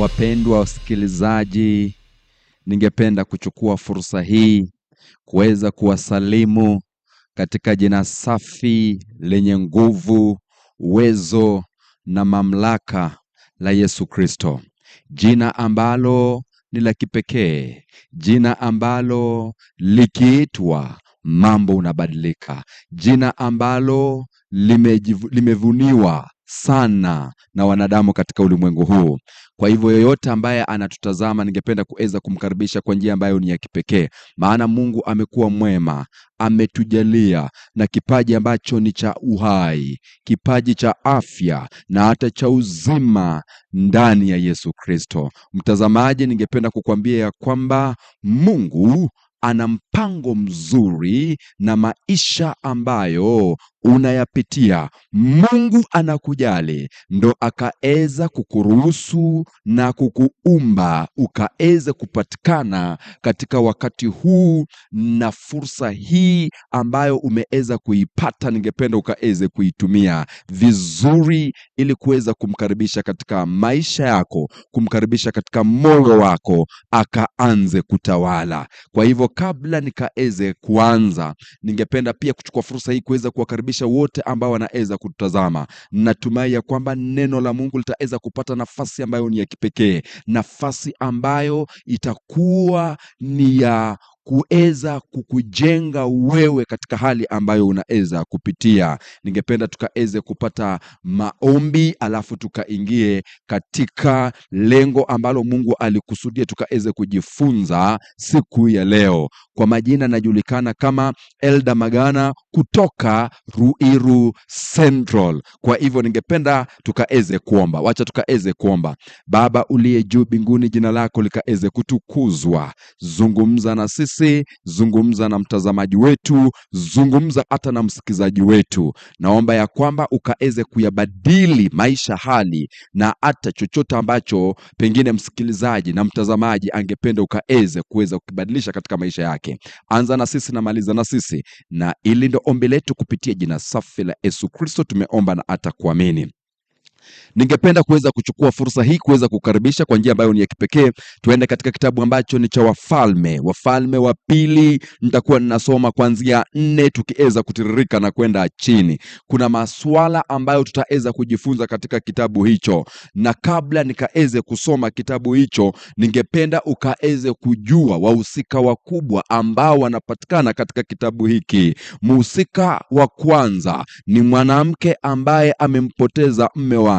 Wapendwa wasikilizaji, ningependa kuchukua fursa hii kuweza kuwasalimu katika jina safi lenye nguvu, uwezo na mamlaka la Yesu Kristo. Jina ambalo ni la kipekee, jina ambalo likiitwa mambo unabadilika, jina ambalo limevuniwa sana na wanadamu katika ulimwengu huu. Kwa hivyo yoyote ambaye anatutazama, ningependa kuweza kumkaribisha kwa njia ambayo ni ya kipekee, maana Mungu amekuwa mwema, ametujalia na kipaji ambacho ni cha uhai, kipaji cha afya na hata cha uzima ndani ya Yesu Kristo. Mtazamaji, ningependa kukuambia ya kwamba Mungu ana mpango mzuri na maisha ambayo unayapitia. Mungu anakujali, ndo akaeza kukuruhusu na kukuumba ukaeze kupatikana katika wakati huu na fursa hii ambayo umeeza kuipata. Ningependa ukaeze kuitumia vizuri ili kuweza kumkaribisha katika maisha yako, kumkaribisha katika moyo wako, akaanze kutawala. Kwa hivyo kabla nikaeze kuanza, ningependa pia kuchukua fursa hii kuweza kuwakaribisha wote ambao wanaweza kututazama. Natumai ya kwamba neno la Mungu litaweza kupata nafasi ambayo ni ya kipekee, nafasi ambayo itakuwa ni ya kuweza kukujenga wewe katika hali ambayo unaweza kupitia. Ningependa tukaweze kupata maombi, alafu tukaingie katika lengo ambalo Mungu alikusudia tukaweze kujifunza siku ya leo. Kwa majina najulikana kama Elda Magana kutoka Ruiru Central. Kwa hivyo ningependa tukaweze kuomba. Wacha tukaweze kuomba. Baba uliye juu mbinguni, jina lako likaweze kutukuzwa. Zungumza na sisi, zungumza na mtazamaji wetu, zungumza hata na msikizaji wetu. Naomba ya kwamba ukaweze kuyabadili maisha, hali na hata chochote ambacho pengine msikilizaji na mtazamaji angependa ukaweze kuweza kukibadilisha katika maisha yake. Anza na sisi na maliza na sisi, na ili ndo ombi letu kupitia jina safi la Yesu Kristo tumeomba na hata kuamini. Ningependa kuweza kuchukua fursa hii kuweza kukaribisha kwa njia ambayo ni ya kipekee. Tuende katika kitabu ambacho ni cha Wafalme, Wafalme wa Pili. Nitakuwa ninasoma kuanzia 4 tukiweza kutiririka na kwenda chini. Kuna maswala ambayo tutaweza kujifunza katika kitabu hicho, na kabla nikaeze kusoma kitabu hicho, ningependa ukaeze kujua wahusika wakubwa ambao wanapatikana katika kitabu hiki. Mhusika wa kwanza ni mwanamke ambaye amempoteza mme wake.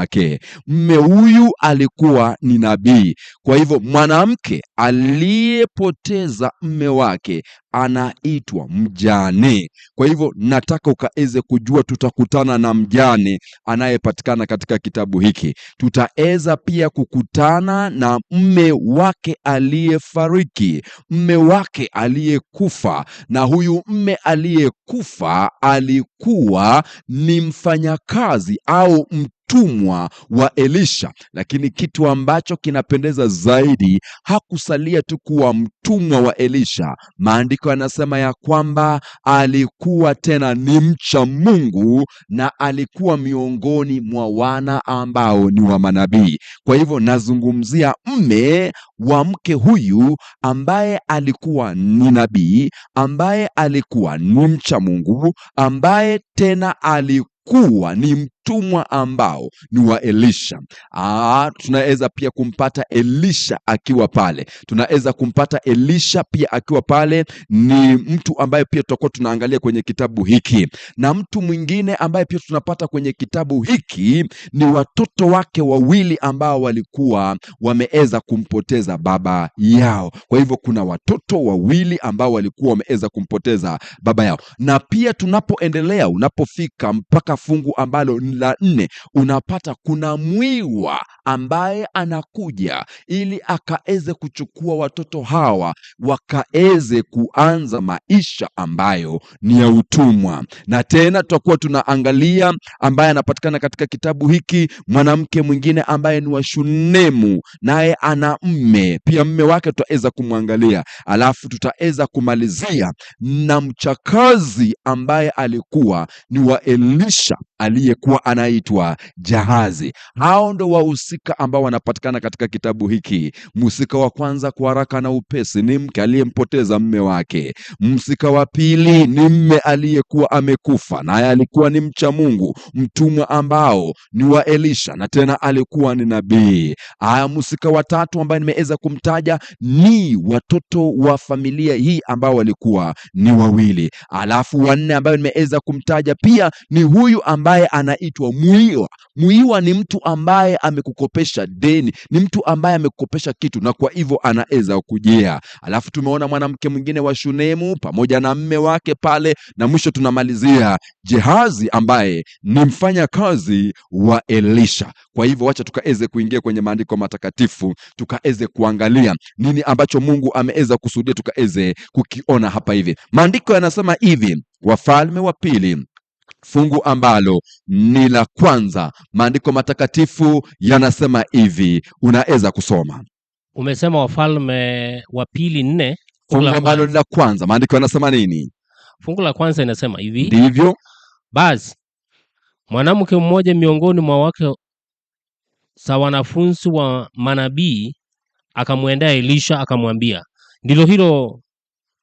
Mme huyu alikuwa ni nabii. Kwa hivyo mwanamke aliyepoteza mme wake anaitwa mjane. Kwa hivyo nataka ukaeze kujua tutakutana na mjane anayepatikana katika kitabu hiki. Tutaeza pia kukutana na mme wake aliyefariki, mme wake aliyekufa. Na huyu mme aliyekufa alikuwa ni mfanyakazi au mtumwa wa Elisha. Lakini kitu ambacho kinapendeza zaidi, hakusalia tu kuwa mtumwa wa Elisha. Maandiko yanasema ya kwamba alikuwa tena ni mcha Mungu na alikuwa miongoni mwa wana ambao ni wa manabii. Kwa hivyo nazungumzia mme wa mke huyu ambaye alikuwa ni nabii, ambaye alikuwa ni mcha Mungu, ambaye tena alikuwa ni mtumwa ambao ni wa Elisha. Tunaweza pia kumpata Elisha akiwa pale. Tunaweza kumpata Elisha pia akiwa pale, ni mtu ambaye pia tutakuwa tunaangalia kwenye kitabu hiki. Na mtu mwingine ambaye pia tunapata kwenye kitabu hiki ni watoto wake wawili ambao walikuwa wameweza kumpoteza baba yao. Kwa hivyo kuna watoto wawili ambao walikuwa wameweza kumpoteza baba yao. Na pia tunapoendelea, unapofika mpaka fungu ambalo la 4, unapata kuna mwiwa ambaye anakuja ili akaeze kuchukua watoto hawa wakaeze kuanza maisha ambayo ni ya utumwa. Na tena tutakuwa tunaangalia ambaye anapatikana katika kitabu hiki, mwanamke mwingine ambaye ni wa Shunemu, naye ana mme pia, mme wake tutaweza kumwangalia. Alafu tutaweza kumalizia na mchakazi ambaye alikuwa ni wa Elisha aliyekuwa anaitwa Jahazi. Hao ndo wahusika wahusika ambao wanapatikana katika kitabu hiki. Mhusika wa kwanza kwa haraka na upesi ni mke aliyempoteza mme wake. Mhusika wa pili ni mme aliyekuwa amekufa, naye alikuwa ni mcha Mungu, mtumwa ambao ni wa Elisha, na tena alikuwa ni nabii. Aya, mhusika wa tatu ambaye nimeweza kumtaja ni watoto wa familia hii ambao walikuwa ni wawili. Alafu wanne ambayo nimeweza kumtaja pia ni huyu ambaye anaitwa Muiwa. Muiwa ni mtu ambaye amekukopesha deni, ni mtu ambaye amekukopesha kitu na kwa hivyo anaweza kujia. Alafu tumeona mwanamke mwingine wa Shunemu pamoja na mme wake pale, na mwisho tunamalizia Gehazi ambaye ni mfanyakazi wa Elisha. Kwa hivyo wacha tukaweze kuingia kwenye maandiko matakatifu, tukaweze kuangalia nini ambacho Mungu ameweza kusudia tukaweze kukiona hapa hivi. Maandiko yanasema hivi, Wafalme wa Pili fungu ambalo ni la kwanza, maandiko matakatifu yanasema hivi, unaweza kusoma Umesema Wafalme wa Pili 4 fungu ambalo ni la kwanza, maandiko yanasema nini? Fungu la kwanza inasema hivi: Ndivyo. Basi mwanamke mmoja miongoni mwa wake za wanafunzi wa manabii akamwendea Elisha akamwambia. Ndilo hilo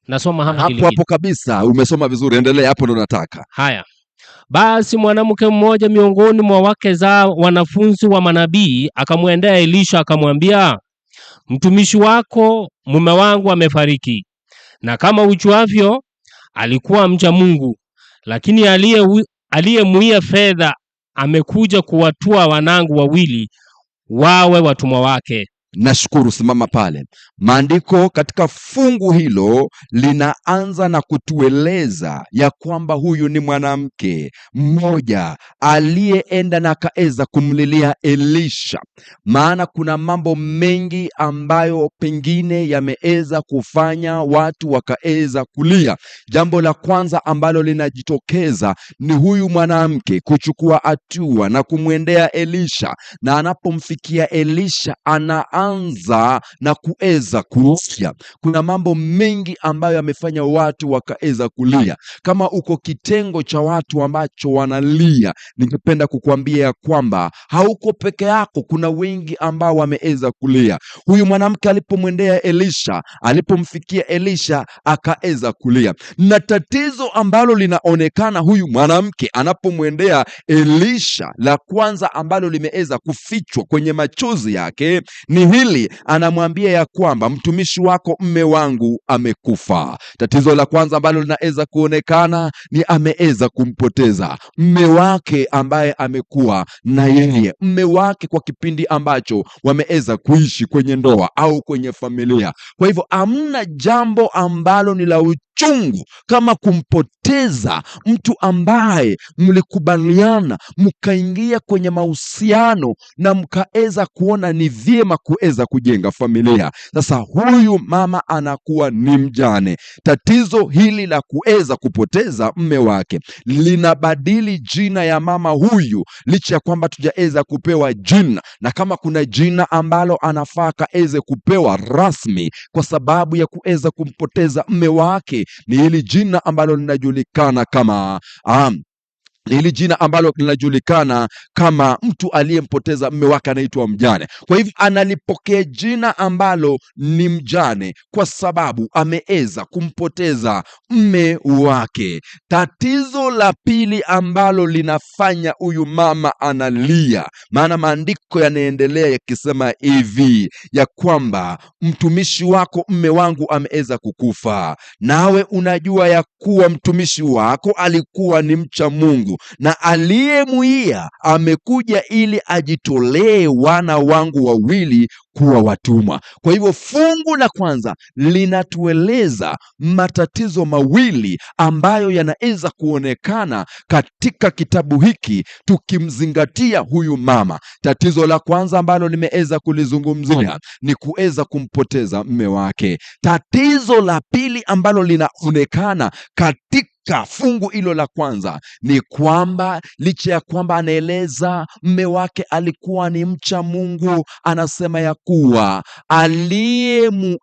nasoma hapa hapo hapo kabisa, umesoma vizuri, endelea hapo, ndo nataka. Haya. Basi mwanamke mmoja miongoni mwa wake za wanafunzi wa manabii akamwendea Elisha akamwambia, mtumishi wako mume wangu amefariki, na kama ujuavyo alikuwa mcha Mungu, lakini aliyemuia fedha amekuja kuwatua wanangu wawili wawe watumwa wake. Nashukuru, simama pale. Maandiko katika fungu hilo linaanza na kutueleza ya kwamba huyu ni mwanamke mmoja aliyeenda na akaweza kumlilia Elisha, maana kuna mambo mengi ambayo pengine yameweza kufanya watu wakaweza kulia. Jambo la kwanza ambalo linajitokeza ni huyu mwanamke kuchukua hatua na kumwendea Elisha, na anapomfikia Elisha anaanza na kuweza kulia. Kuna mambo mengi ambayo yamefanya watu wakaweza kulia. Kama uko kitengo cha watu ambacho wanalia, ningependa kukuambia ya kwamba hauko peke yako, kuna wengi ambao wameweza kulia. Huyu mwanamke alipomwendea Elisha, alipomfikia Elisha akaweza kulia. Na tatizo ambalo linaonekana huyu mwanamke anapomwendea Elisha, la kwanza ambalo limeweza kufichwa kwenye machozi yake ni hili, anamwambia ya kwamba mtumishi wako mme wangu amekufa. Tatizo la kwanza ambalo linaweza kuonekana ni ameweza kumpoteza mme wake ambaye amekuwa na yeye, mme wake kwa kipindi ambacho wameweza kuishi kwenye ndoa au kwenye familia. Kwa hivyo hamna jambo ambalo ni la uchungu kama kumpoteza mtu ambaye mlikubaliana mkaingia kwenye mahusiano na mkaweza kuona ni vyema kuweza kujenga familia. Sasa huyu mama anakuwa ni mjane. Tatizo hili la kuweza kupoteza mme wake linabadili jina ya mama huyu, licha ya kwamba tujaweza kupewa jina, na kama kuna jina ambalo anafaa kaeze kupewa rasmi kwa sababu ya kuweza kumpoteza mme wake ni hili jina ambalo linajulikana kama hili jina ambalo linajulikana kama mtu aliyempoteza mme wake anaitwa mjane. Kwa hivyo analipokea jina ambalo ni mjane kwa sababu ameweza kumpoteza mme wake. Tatizo la pili ambalo linafanya huyu mama analia, maana maandiko yanaendelea yakisema hivi ya kwamba mtumishi wako mme wangu ameweza kukufa, nawe unajua ya kuwa mtumishi wako alikuwa ni mcha Mungu, na aliyemuia amekuja ili ajitolee wana wangu wawili kuwa watumwa. Kwa hivyo fungu la kwanza linatueleza matatizo mawili ambayo yanaweza kuonekana katika kitabu hiki tukimzingatia huyu mama. Tatizo la kwanza ambalo nimeweza kulizungumzia ni kuweza kumpoteza mme wake. Tatizo la pili ambalo linaonekana katika Katika fungu hilo la kwanza ni kwamba licha ya kwamba anaeleza mme wake alikuwa ni mcha Mungu, anasema ya kuwa aliyemuia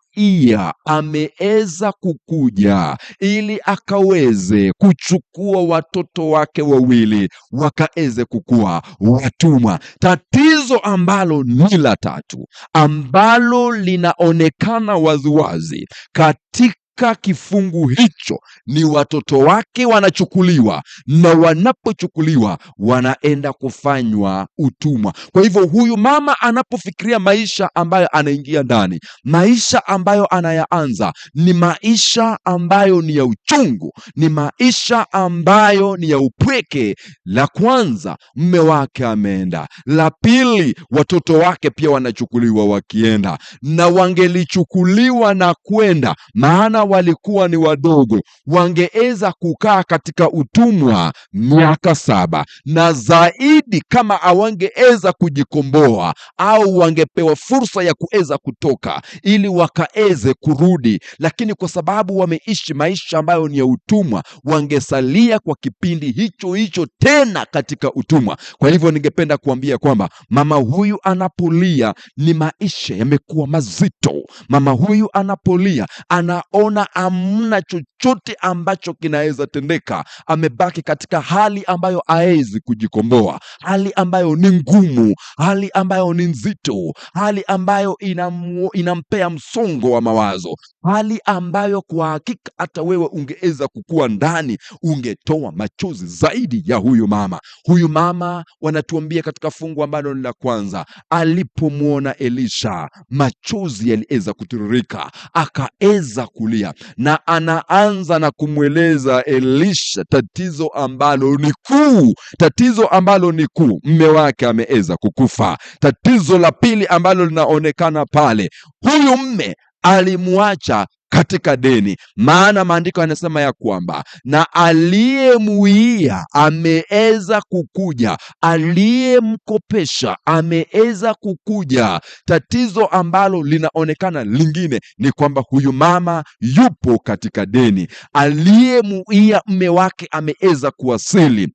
ameweza kukuja ili akaweze kuchukua watoto wake wawili wakaweze kukua watumwa. Tatizo ambalo ni la tatu ambalo linaonekana waziwazi katika kifungu hicho ni watoto wake wanachukuliwa, na wanapochukuliwa wanaenda kufanywa utumwa. Kwa hivyo huyu mama anapofikiria maisha ambayo anaingia ndani, maisha ambayo anayaanza ni maisha ambayo ni ya uchungu, ni maisha ambayo ni ya upweke. La kwanza, mme wake ameenda. La pili, watoto wake pia wanachukuliwa wakienda, na wangelichukuliwa na kwenda, maana walikuwa ni wadogo, wangeweza kukaa katika utumwa miaka 7 na zaidi, kama hawangeweza kujikomboa au wangepewa fursa ya kuweza kutoka ili wakaeze kurudi, lakini kwa sababu wameishi maisha ambayo ni ya utumwa, wangesalia kwa kipindi hicho hicho tena katika utumwa. Kwa hivyo ningependa kuambia kwamba mama huyu anapolia ni maisha yamekuwa mazito. Mama huyu anapolia anaona hamna chochote ambacho kinaweza tendeka. Amebaki katika hali ambayo haezi kujikomboa, hali ambayo ni ngumu, hali ambayo ni nzito, hali ambayo inampea msongo wa mawazo, hali ambayo kwa hakika hata wewe ungeweza kukua ndani, ungetoa machozi zaidi ya huyu mama. Huyu mama wanatuambia katika fungu ambalo ni la kwanza, alipomwona Elisha machozi yaliweza kutiririka, akaeza kulia, na anaanza na kumweleza Elisha tatizo ambalo ni kuu, tatizo ambalo ni kuu, mme wake ameweza kukufa. Tatizo la pili ambalo linaonekana pale, huyu mme alimwacha katika deni, maana maandiko yanasema ya kwamba na aliyemuia ameweza kukuja, aliyemkopesha ameweza kukuja. Tatizo ambalo linaonekana lingine ni kwamba huyu mama yupo katika deni, aliyemuia mme wake ameweza kuwasili.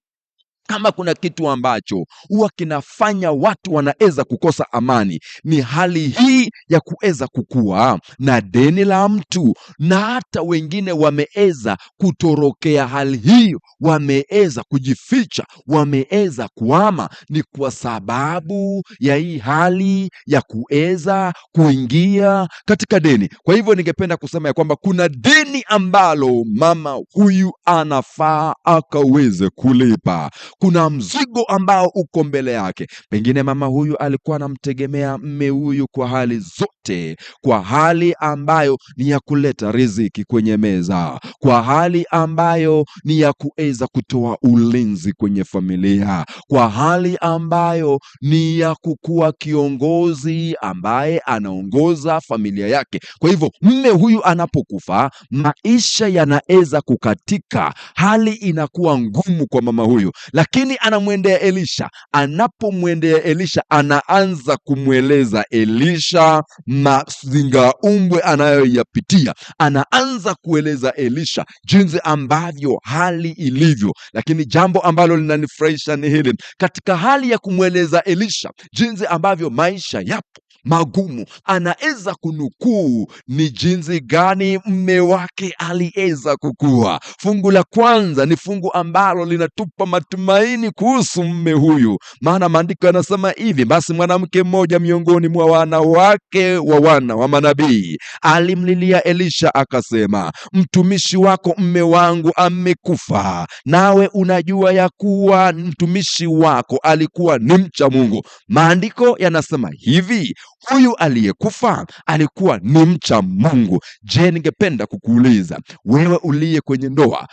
Kama kuna kitu ambacho huwa kinafanya watu wanaweza kukosa amani ni hali hii ya kuweza kukua na deni la mtu, na hata wengine wameweza kutorokea hali hiyo, wameweza kujificha, wameweza kuhama, ni kwa sababu ya hii hali ya kuweza kuingia katika deni. Kwa hivyo ningependa kusema ya kwamba kuna deni ambalo mama huyu anafaa akaweze kulipa. Kuna mzigo ambao uko mbele yake. Pengine mama huyu alikuwa anamtegemea mme huyu kwa hali zote, kwa hali ambayo ni ya kuleta riziki kwenye meza, kwa hali ambayo ni ya kuweza kutoa ulinzi kwenye familia, kwa hali ambayo ni ya kukuwa kiongozi ambaye anaongoza familia yake. Kwa hivyo mme huyu anapokufa, maisha yanaweza kukatika, hali inakuwa ngumu kwa mama huyu. Lakini anamwendea Elisha. Anapomwendea Elisha, anaanza kumweleza Elisha mazingaumbwe anayoyapitia. Anaanza kueleza Elisha jinsi ambavyo hali ilivyo. Lakini jambo ambalo linanifurahisha ni hili: katika hali ya kumweleza Elisha jinsi ambavyo maisha yapo magumu, anaweza kunukuu ni jinsi gani mme wake aliweza kukua. Fungu la kwanza ni fungu ambalo linatupa matumaini kuhusu mme huyu, maana maandiko yanasema hivi: basi mwanamke mmoja miongoni mwa wanawake wa wana wa manabii alimlilia Elisha akasema, mtumishi wako mme wangu amekufa, nawe unajua ya kuwa mtumishi wako alikuwa ni mcha Mungu. Maandiko yanasema hivi, huyu aliyekufa alikuwa ni mcha Mungu. Je, ningependa kukuuliza wewe uliye kwenye ndoa,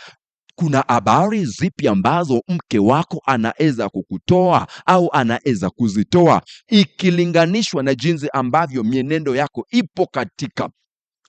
kuna habari zipi ambazo mke wako anaweza kukutoa au anaweza kuzitoa ikilinganishwa na jinsi ambavyo mienendo yako ipo katika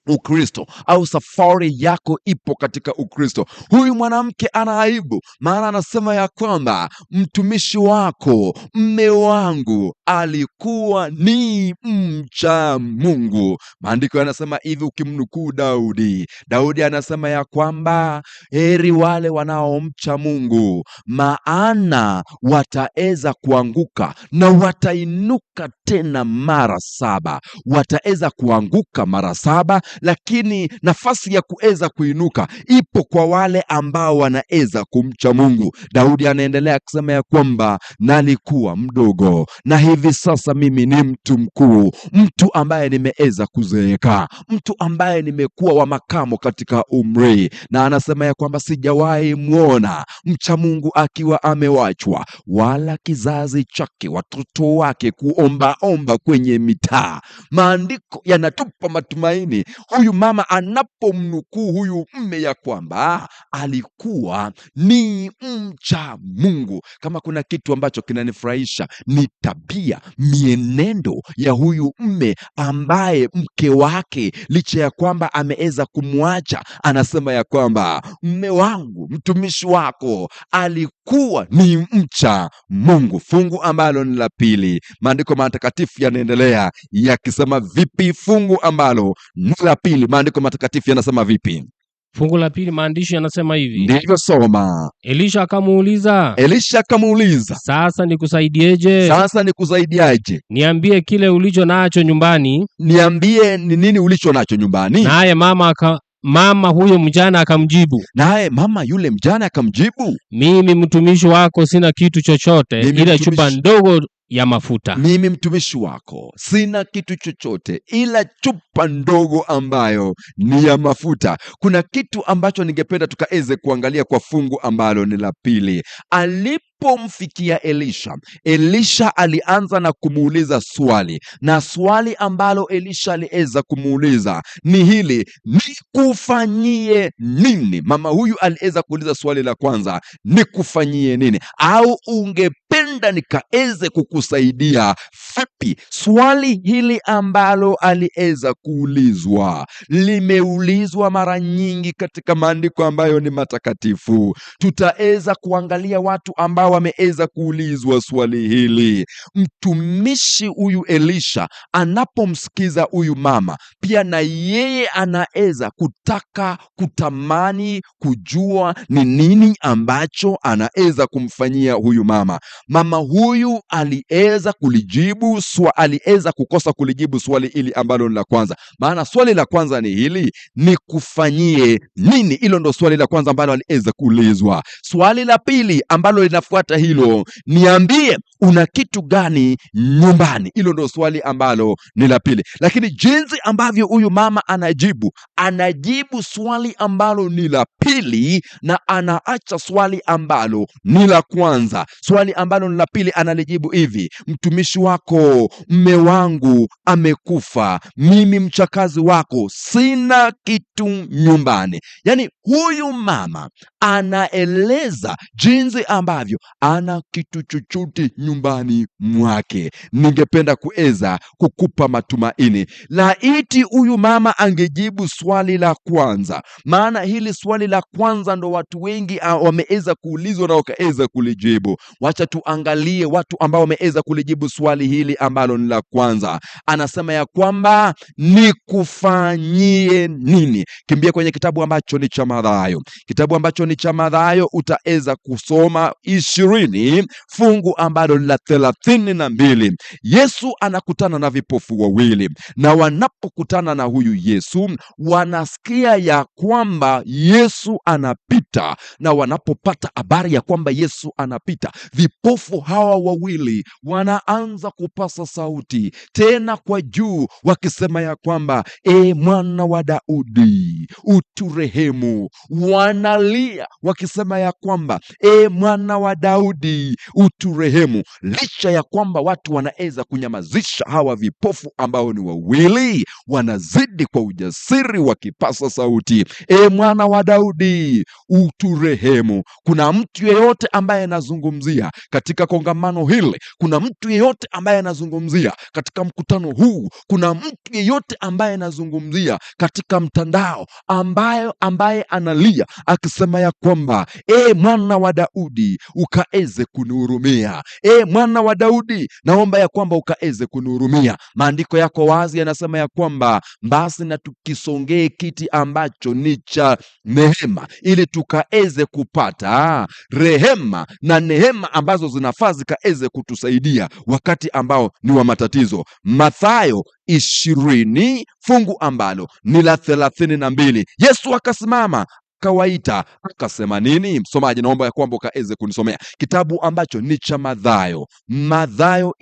Ukristo au safari yako ipo katika Ukristo. Huyu mwanamke ana aibu, maana anasema ya kwamba mtumishi wako, mme wangu alikuwa ni mcha Mungu. Maandiko yanasema hivi, ukimnukuu Daudi, Daudi anasema ya kwamba heri wale wanaomcha Mungu, maana wataweza kuanguka na watainuka tena mara saba. Wataweza kuanguka mara saba, lakini nafasi ya kuweza kuinuka ipo kwa wale ambao wanaweza kumcha Mungu. Daudi anaendelea kusema ya kwamba nalikuwa mdogo na hivi sasa mimi ni mtu mkuu, mtu ambaye nimeweza kuzeeka, mtu ambaye nimekuwa wa makamo katika umri, na anasema ya kwamba sijawahi mwona mcha Mungu akiwa amewachwa, wala kizazi chake, watoto wake kuombaomba kwenye mitaa. Maandiko yanatupa matumaini huyu mama anapomnukuu huyu mme ya kwamba alikuwa ni mcha Mungu. Kama kuna kitu ambacho kinanifurahisha ni tabia, mienendo ya huyu mme ambaye mke wake licha ya kwamba ameweza kumwacha, anasema ya kwamba mme wangu, mtumishi wako alikuwa ni mcha Mungu. Fungu ambalo ni la pili, maandiko matakatifu yanaendelea yakisema vipi? Fungu ambalo ni la pili, maandiko matakatifu yanasema vipi? Fungu la pili, maandishi yanasema hivi: Ndivyo soma. Elisha akamuuliza, Elisha akamuuliza, sasa nikusaidieje? Sasa nikusaidiaje? Niambie kile ulicho nacho nyumbani. Niambie ni nini ulicho nacho nyumbani. Naye mama huyo mjane akamjibu, Naye mama yule mjane akamjibu, mimi mtumishi wako sina kitu chochote Mimi ila chupa ndogo ya mafuta. Mimi mtumishi wako sina kitu chochote ila chupa ndogo ambayo ni ya mafuta. Kuna kitu ambacho ningependa tukaweze kuangalia kwa fungu ambalo ni la pili. Alipomfikia Elisha, Elisha alianza na kumuuliza swali, na swali ambalo Elisha aliweza kumuuliza ni hili: nikufanyie nini? Mama huyu aliweza kuuliza swali la kwanza, nikufanyie nini? Au ungependa nikaweze kukusaidia vipi? Swali hili ambalo aliweza kuulizwa limeulizwa mara nyingi katika maandiko ambayo ni matakatifu. Tutaweza kuangalia watu ambao wameweza kuulizwa swali hili. Mtumishi huyu Elisha anapomsikiza huyu mama, pia na yeye anaweza kutaka kutamani kujua ni nini ambacho anaweza kumfanyia huyu mama. Mama huyu aliweza kulijibu aliweza kukosa kulijibu swali hili ambalo ni la kwanza. Maana swali la kwanza ni hili, nikufanyie nini? Hilo ndo swali la kwanza ambalo aliweza kuulizwa. Swali la pili ambalo linafuata hilo, niambie una kitu gani nyumbani? Hilo ndo swali ambalo ni la pili. Lakini jinsi ambavyo huyu mama anajibu, anajibu swali ambalo ni la pili na anaacha swali ambalo ni la kwanza. Swali ambalo ni la pili analijibu hivi: mtumishi wako mme wangu amekufa, mimi mchakazi wako sina kitu nyumbani. Yaani huyu mama anaeleza jinsi ambavyo ana kitu chochote nyumbani mwake. Ningependa kuweza kukupa matumaini. Laiti huyu mama angejibu swali la kwanza, maana hili swali la kwanza ndo watu wengi wameweza kuulizwa na wakaweza kulijibu. Wacha tuangalie watu ambao wameweza kulijibu swali hili ambalo ni la kwanza. Anasema ya kwamba nikufanyie nini? Kimbia kwenye kitabu ambacho ni cha Mathayo. Kitabu ambacho ni cha Mathayo utaweza kusoma 20 fungu ambalo ni la 32. Yesu anakutana na vipofu wawili, na wanapokutana na huyu Yesu wanasikia ya kwamba Yesu anapita, na wanapopata habari ya kwamba Yesu anapita, vipofu hawa wawili wanaanza kupasa sauti tena kwa juu wakisema ya kwamba e, mwana wa Daudi uturehemu. Wanalia wanalia wakisema ya kwamba e mwana wa Daudi uturehemu. Licha ya kwamba watu wanaweza kunyamazisha hawa vipofu ambao ni wawili, wanazidi kwa ujasiri wakipasa sauti, e mwana wa Daudi uturehemu. Kuna mtu yeyote ambaye anazungumzia katika kongamano hili? Kuna mtu yeyote ambaye anazungumzia katika mkutano huu? Kuna mtu yeyote ambaye anazungumzia katika mtandao ambaye analia akisema ya kwamba e mwana wa Daudi ukaeze kunihurumia, e mwana wa Daudi naomba ya kwamba ukaeze kunihurumia. Maandiko yako wazi yanasema ya kwamba basi na tukisongee kiti ambacho ni cha neema, ili tukaeze kupata rehema na neema ambazo zinafaa zikaeze kutusaidia wakati ambao ni wa matatizo. Mathayo 20 fungu ambalo ni la 32. Yesu akasimama akawaita akasema nini? Msomaji, naomba ya kwamba ukaeze kunisomea kitabu ambacho ni cha Mathayo, Mathayo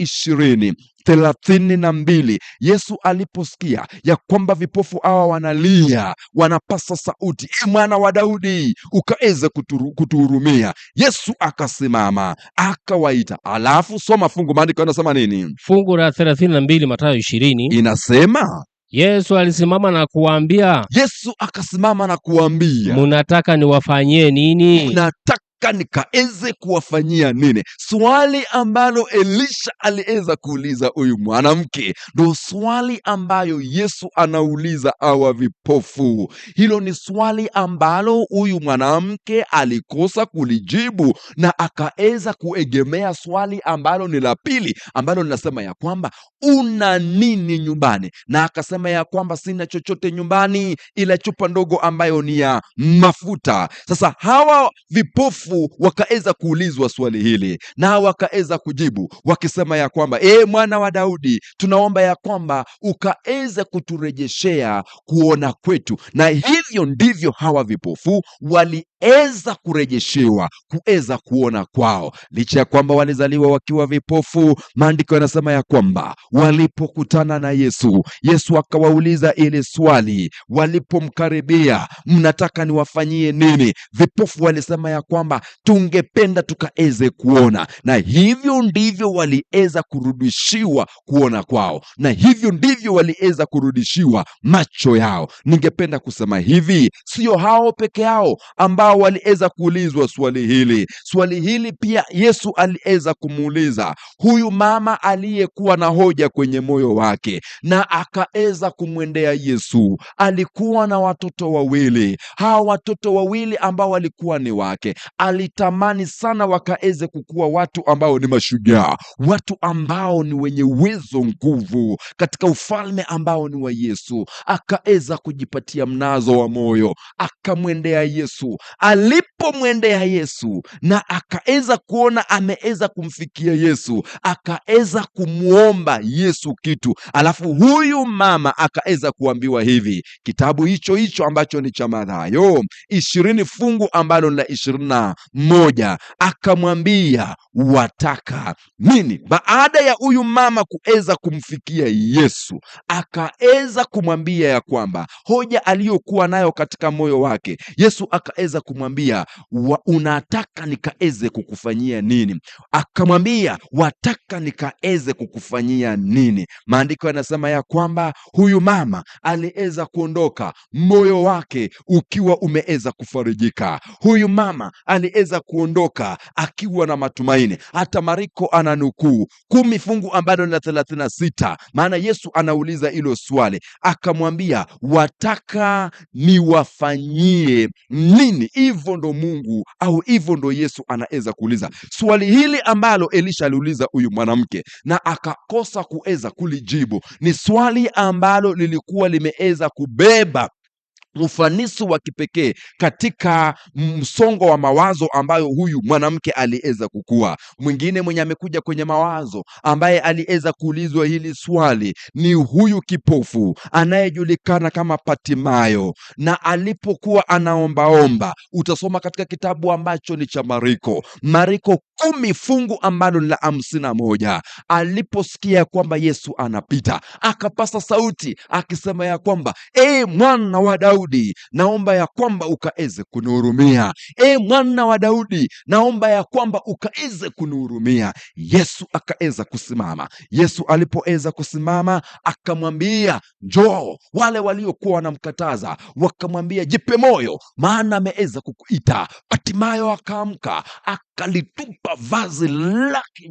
20:32. Yesu aliposikia ya kwamba vipofu hawa wanalia, wanapasa sauti, e mwana wa Daudi ukaeze kutuhurumia, Yesu akasimama akawaita. Alafu soma fungu, maandiko yanasema nini? Fungu la 32 Mathayo 20 inasema Yesu alisimama na kuwaambia, Yesu akasimama na kuambia, munataka niwafanyie nini? Munataka nikaeze kuwafanyia nini? Swali ambalo Elisha aliweza kuuliza huyu mwanamke ndo swali ambayo Yesu anauliza hawa vipofu. Hilo ni swali ambalo huyu mwanamke alikosa kulijibu na akaeza kuegemea swali ambalo ni la pili, ambalo linasema ya kwamba una nini nyumbani? Na akasema ya kwamba sina chochote nyumbani ila chupa ndogo ambayo ni ya mafuta. Sasa hawa vipofu wakaweza kuulizwa swali hili na wakaweza kujibu wakisema ya kwamba e mwana wa Daudi, tunaomba ya kwamba ukaweze kuturejeshea kuona kwetu. Na hivyo ndivyo hawa vipofu waliweza kurejeshewa kuweza kuona kwao, licha ya kwamba walizaliwa wakiwa vipofu. Maandiko yanasema ya kwamba walipokutana na Yesu, Yesu akawauliza ile swali walipomkaribia, mnataka niwafanyie nini? Vipofu walisema ya kwamba tungependa tukaeze kuona. Na hivyo ndivyo waliweza kurudishiwa kuona kwao, na hivyo ndivyo waliweza kurudishiwa macho yao. Ningependa kusema hivi, sio hao peke yao ambao waliweza kuulizwa swali hili. Swali hili pia Yesu aliweza kumuuliza huyu mama aliyekuwa na hoja kwenye moyo wake, na akaweza kumwendea Yesu. Alikuwa na watoto wawili. Hawa watoto wawili ambao walikuwa ni wake, alitamani sana wakaeze kukua watu ambao ni mashujaa, watu ambao ni wenye uwezo, nguvu katika ufalme ambao ni wa Yesu. Akaeza kujipatia mnazo wa moyo, akamwendea Yesu. Alipomwendea Yesu na akaeza kuona ameeza kumfikia Yesu, akaeza kumuomba Yesu kitu. Alafu huyu mama akaeza kuambiwa hivi, kitabu hicho hicho ambacho ni cha Mathayo 20 fungu ambalo ni la 21, akamwambia wataka nini? Baada ya huyu mama kuweza kumfikia Yesu, akaeza kumwambia ya kwamba hoja aliyokuwa nayo katika moyo wake, Yesu akaeza kumwambia unataka nikaeze kukufanyia nini? Akamwambia wataka nikaeze kukufanyia nini? Maandiko yanasema ya kwamba huyu mama aliweza kuondoka moyo wake ukiwa umeweza kufarijika. Huyu mama aliweza kuondoka akiwa na matumaini. Hata Mariko ananukuu 10 fungu ambalo ni la 36, maana Yesu anauliza hilo swali, akamwambia wataka niwafanyie nini? Hivyo ndo Mungu au hivyo ndo Yesu anaweza kuuliza swali hili ambalo Elisha aliuliza huyu mwanamke na akakosa kuweza kulijibu. Ni swali ambalo lilikuwa limeweza kubeba ufanisi wa kipekee katika msongo wa mawazo ambayo huyu mwanamke aliweza kukua. Mwingine mwenye amekuja kwenye mawazo ambaye aliweza kuulizwa hili swali ni huyu kipofu anayejulikana kama Patimayo, na alipokuwa anaombaomba, utasoma katika kitabu ambacho ni cha Mariko, Mariko 10 fungu ambalo ni la 51, aliposikia kwamba Yesu anapita akapasa sauti akisema ya kwamba e mwana wa Daudi Daudi, naomba ya kwamba ukaeze kunihurumia. E mwana wa Daudi, naomba ya kwamba ukaeze kunihurumia. Yesu akaeza kusimama. Yesu alipoeza kusimama akamwambia njoo. Wale waliokuwa wanamkataza wakamwambia jipe moyo, maana ameeza kukuita. Hatimayo akaamka, akalitupa vazi lake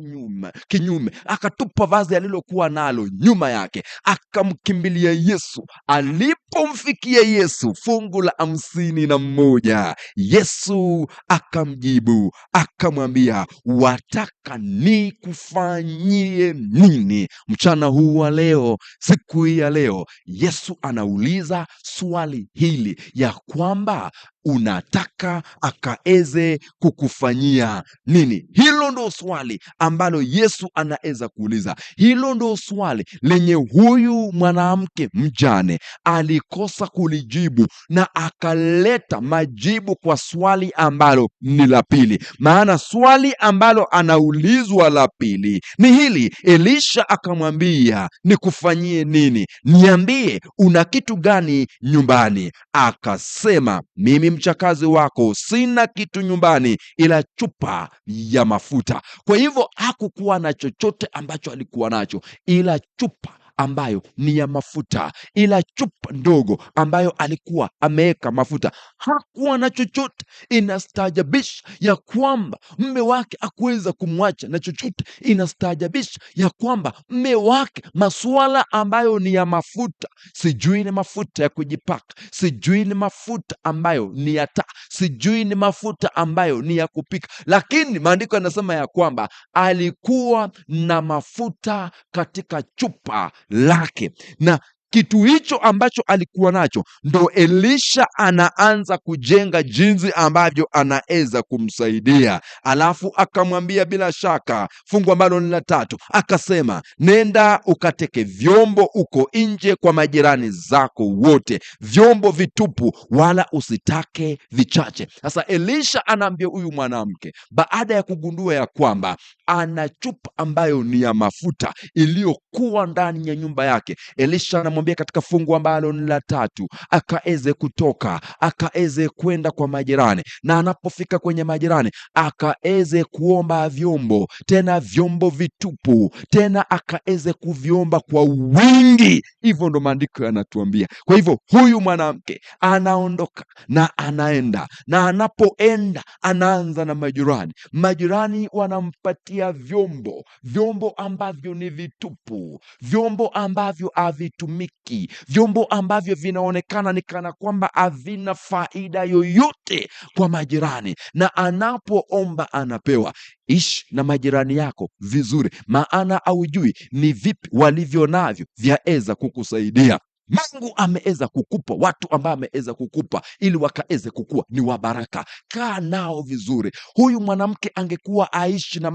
kinyume, akatupa vazi alilokuwa nalo nyuma yake, akamkimbilia Yesu. Alipomfikia Yesu, fungu la 51, Yesu akamjibu akamwambia, wataka nikufanyie nini? Mchana huu wa leo, siku hii ya leo, Yesu anauliza swali hili ya kwamba unataka akaeze kukufanyia nini? Hilo ndo swali ambalo Yesu anaweza kuuliza. Hilo ndo swali lenye huyu mwanamke mjane alikosa kulijibu, na akaleta majibu kwa swali ambalo ni la pili. Maana swali ambalo anaulizwa la pili ni hili, Elisha akamwambia, nikufanyie nini? Niambie, una kitu gani nyumbani? Akasema, mimi mchakazi wako sina kitu nyumbani ila chupa ya mafuta. Kwa hivyo hakukuwa na chochote ambacho alikuwa nacho ila chupa ambayo ni ya mafuta, ila chupa ndogo ambayo alikuwa ameweka mafuta. Hakuwa na chochote. Inastaajabisha ya kwamba mme wake hakuweza kumwacha na chochote. Inastaajabisha ya kwamba mme wake masuala ambayo ni ya mafuta, sijui ni mafuta ya kujipaka, sijui ni mafuta ambayo ni ya taa, sijui ni mafuta ambayo ni ya kupika, lakini maandiko yanasema ya kwamba alikuwa na mafuta katika chupa lake, na kitu hicho ambacho alikuwa nacho ndo Elisha anaanza kujenga jinsi ambavyo anaweza kumsaidia. Alafu akamwambia, bila shaka, fungu ambalo ni la 3, akasema, nenda ukateke vyombo uko nje kwa majirani zako wote, vyombo vitupu, wala usitake vichache. Sasa Elisha anaambia huyu mwanamke, baada ya kugundua ya kwamba ana chupa ambayo ni ya mafuta iliyokuwa ndani ya nyumba yake, Elisha anamwambia katika fungu ambalo ni la 3, akaeze kutoka, akaeze kwenda kwa majirani, na anapofika kwenye majirani akaeze kuomba vyombo, tena vyombo vitupu, tena akaeze kuviomba kwa wingi. Hivyo ndo maandiko yanatuambia. Kwa hivyo huyu mwanamke anaondoka na anaenda, na anapoenda anaanza na majirani. Majirani wanampatia vyombo, vyombo ambavyo ni vitupu, vyombo ambavyo havitumiki, vyombo ambavyo vinaonekana ni kana kwamba havina faida yoyote kwa majirani, na anapoomba anapewa. Ishi na majirani yako vizuri, maana haujui ni vipi walivyo navyo vyaeza kukusaidia. Mungu ameweza kukupa watu ambao ameweza kukupa ili wakaeze kukua ni wa baraka. Kaa nao vizuri. Huyu mwanamke angekuwa aishi na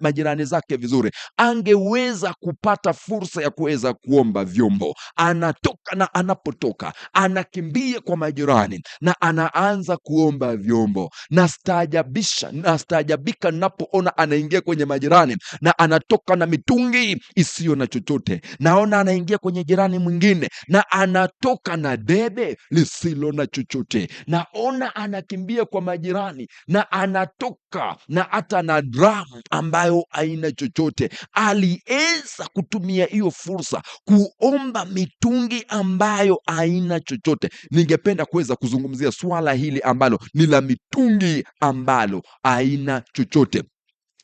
majirani zake vizuri, angeweza kupata fursa ya kuweza kuomba vyombo. Anatoka, na anapotoka anakimbia kwa majirani na anaanza kuomba vyombo. Nastaajabika ninapoona anaingia kwenye majirani na anatoka na mitungi isiyo na chochote. Naona anaingia kwenye jirani mwingine na anatoka na debe lisilo na chochote. Naona anakimbia kwa majirani na anatoka na hata na drum ambayo haina chochote. Aliweza kutumia hiyo fursa kuomba mitungi ambayo haina chochote. Ningependa kuweza kuzungumzia swala hili ambalo ni la mitungi ambalo haina chochote.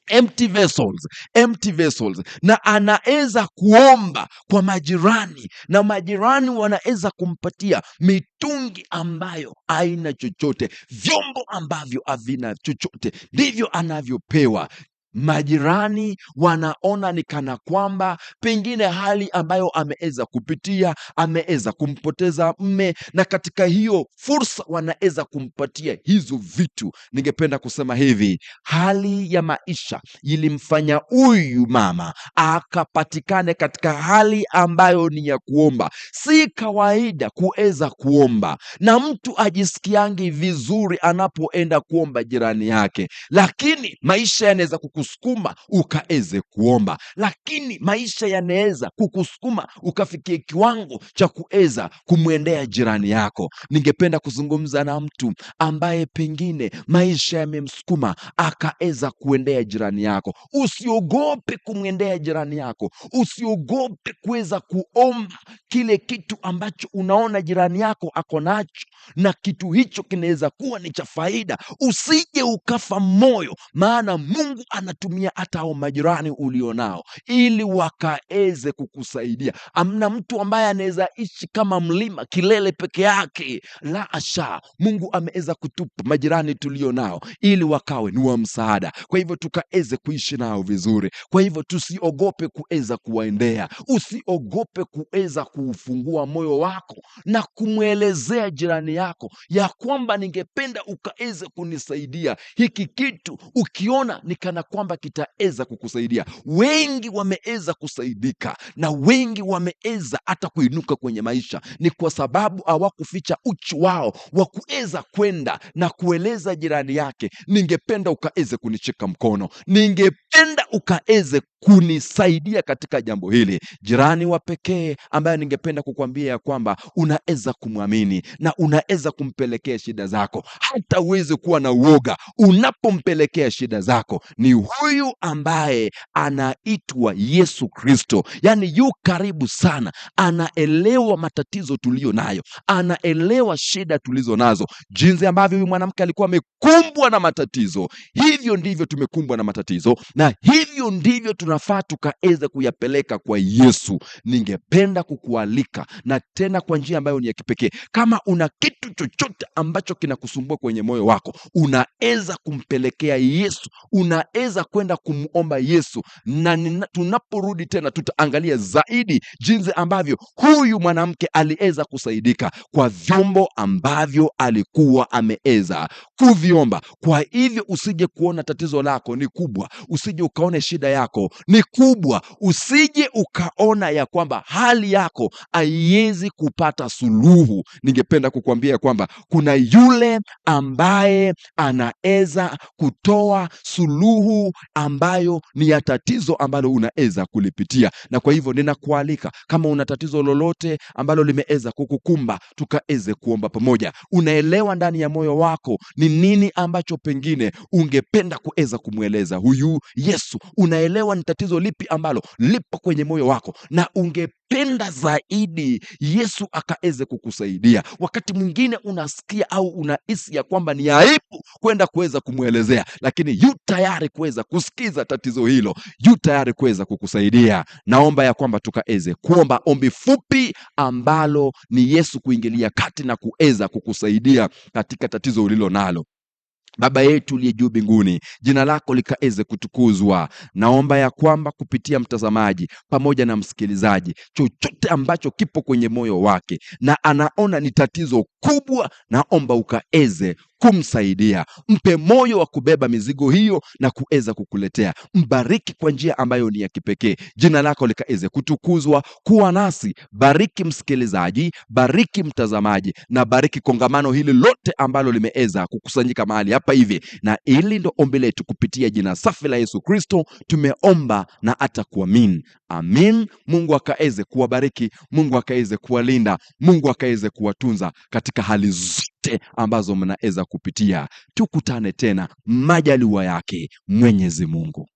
Empty vessels, empty vessels. Na anaweza kuomba kwa majirani na majirani wanaweza kumpatia mitungi ambayo haina chochote, vyombo ambavyo havina chochote, ndivyo anavyopewa. Majirani wanaona ni kana kwamba pengine hali ambayo ameweza kupitia, ameweza kumpoteza mme, na katika hiyo fursa wanaweza kumpatia hizo vitu. Ningependa kusema hivi, hali ya maisha ilimfanya huyu mama akapatikane katika hali ambayo ni ya kuomba. Si kawaida kuweza kuomba, na mtu ajisikiangi vizuri anapoenda kuomba jirani yake, lakini maisha yanaweza kukusukuma kukusukuma ukaeze kuomba, lakini maisha yanaweza kukusukuma ukafikia kiwango cha kuweza kumwendea jirani yako. Ningependa kuzungumza na mtu ambaye pengine maisha yamemsukuma akaweza kuendea jirani yako. Usiogope kumwendea jirani yako, usiogope kuweza kuomba kile kitu ambacho unaona jirani yako ako nacho, na kitu hicho kinaweza kuwa ni cha faida. Usije ukafa moyo, maana Mungu anatumia hata hao majirani ulionao ili wakaeze kukusaidia. Amna mtu ambaye anaweza ishi kama mlima kilele peke yake, la asha. Mungu ameweza kutupa majirani tulio nao ili wakawe ni wa msaada, kwa hivyo tukaeze kuishi nao vizuri. Kwa hivyo tusiogope kuweza kuwaendea, usiogope kuweza kuufungua moyo wako na kumwelezea jirani yako ya kwamba ningependa ukaweze kunisaidia hiki kitu, ukiona ni kana kwamba kitaweza kukusaidia. Wengi wameweza kusaidika na wengi wameweza hata kuinuka kwenye maisha, ni kwa sababu hawakuficha uchi wao wa kuweza kwenda na kueleza jirani yake, ningependa ukaweze kunishika mkono, ningependa ukaweze kunisaidia katika jambo hili. Jirani wa pekee ambaye ningependa kukwambia ya kwamba unaweza kumwamini na unaweza kumpelekea shida zako, hata uweze kuwa na uoga unapompelekea shida zako, ni huyu ambaye anaitwa Yesu Kristo. Yaani yu karibu sana, anaelewa matatizo tuliyo nayo, anaelewa shida tulizo nazo. Jinsi ambavyo huyu mwanamke alikuwa amekumbwa na matatizo, hivyo ndivyo tumekumbwa na matatizo, na hivyo ndivyo tunafaa tukaweze kuyapeleka kwa Yesu. Ningependa kukualika na tena kwa njia ambayo ni ya kipekee, kama una kitu chochote ambacho kinakusumbua kwenye moyo wako, unaweza kumpelekea Yesu, unaweza kwenda kumwomba Yesu, na tunaporudi tena tutaangalia zaidi jinsi ambavyo huyu mwanamke aliweza kusaidika kwa vyombo ambavyo alikuwa ameweza kuviomba. Kwa hivyo usije kuona tatizo lako ni kubwa, usije ukaone shida yako ni kubwa, usije ukaona ya kwamba hali yako haiwezi kupata suluhu. Ningependa kukuambia kwamba kuna yule ambaye anaweza kutoa suluhu ambayo ni ya tatizo ambalo unaweza kulipitia. Na kwa hivyo ninakualika, kama una tatizo lolote ambalo limeweza kukukumba, tukaweze kuomba pamoja. Unaelewa ndani ya moyo wako ni nini ambacho pengine ungependa kuweza kumweleza huyu Yesu. Unaelewa ni tatizo lipi ambalo lipo kwenye moyo wako na ungependa zaidi Yesu akaweze kukusaidia. Wakati mwingine unasikia au unahisi ya kwamba ni aibu kwenda kuweza kumwelezea, lakini yu tayari kuweza kusikiza tatizo hilo, yu tayari kuweza kukusaidia. Naomba ya kwamba tukaweze kuomba ombi fupi ambalo ni Yesu kuingilia kati na kuweza kukusaidia katika tatizo ulilo nalo. Baba yetu uliye juu mbinguni, jina lako likaweze kutukuzwa. Naomba ya kwamba kupitia mtazamaji pamoja na msikilizaji, chochote ambacho kipo kwenye moyo wake na anaona ni tatizo kubwa, naomba ukaweze kumsaidia. Mpe moyo wa kubeba mizigo hiyo na kuweza kukuletea. Mbariki kwa njia ambayo ni ya kipekee. Jina lako likaweze kutukuzwa. Kuwa nasi, bariki msikilizaji, bariki mtazamaji, na bariki kongamano hili lote ambalo limeweza kukusanyika mahali hapa hivi. Na ili ndo ombi letu kupitia jina safi la Yesu Kristo tumeomba na hata kuamini. Amin. Mungu akaweze kuwabariki, Mungu akaweze kuwalinda, Mungu akaweze kuwatunza katika hali zote ambazo mnaweza kupitia. Tukutane tena majaliwa yake Mwenyezi Mungu.